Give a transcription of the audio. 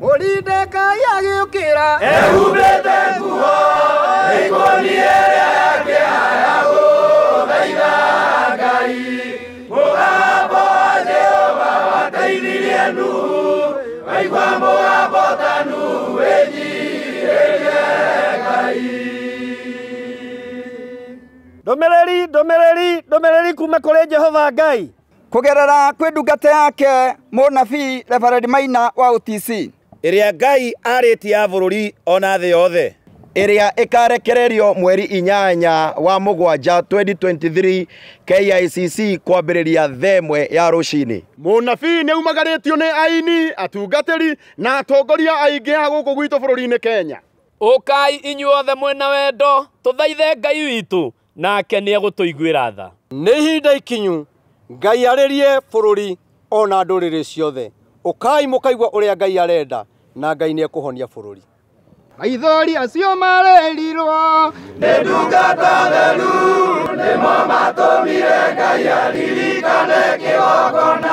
Moridekai agĩũkĩra ehumbĩte nguo ĩkũnia ĩrĩa yake ya gũthaitha Ngai. Mũgambo wa Jehova wateithirie Nuhu, waigua mũgambo ta Nuhu wĩnyihĩrie Ngai. Ndũmĩrĩri, ndũmĩrĩri, ndũmĩrĩri kuma kũrĩ Jehova Ngai kũgerera kwĩ ndungata yake mũnabii Reverend Maina wa OTC, ĩrĩa Ngai arĩtie ya bũrũri ona thĩ yothe, ĩrĩa ĩkarekererio mweri 8 wa mũgwanja 2023 KICC kwambĩrĩria thaa 1 ya rũcinĩ. Mũnabii nĩ aumagarĩtio nĩ aini, atungatĩri na atongoria aingĩ a gũkũ gwitũ bũrũri-inĩ Kenya. Ũkai inyuothe mwĩna wendo tũthaithe Ngai witũ nake nĩ egũtũiguĩra tha. Nĩ ihinda ikinyu Ngai arĩrie bũrũri ona ndũrĩrĩ ciothe. Ũkai mũkaigua ũrĩa Ngai arenda na Ngai nĩ ekũhonia bũrũri. Maithori acio marerirwo nĩ ndungata theru, nĩmo matũmire Ngai aririkane kĩgongona.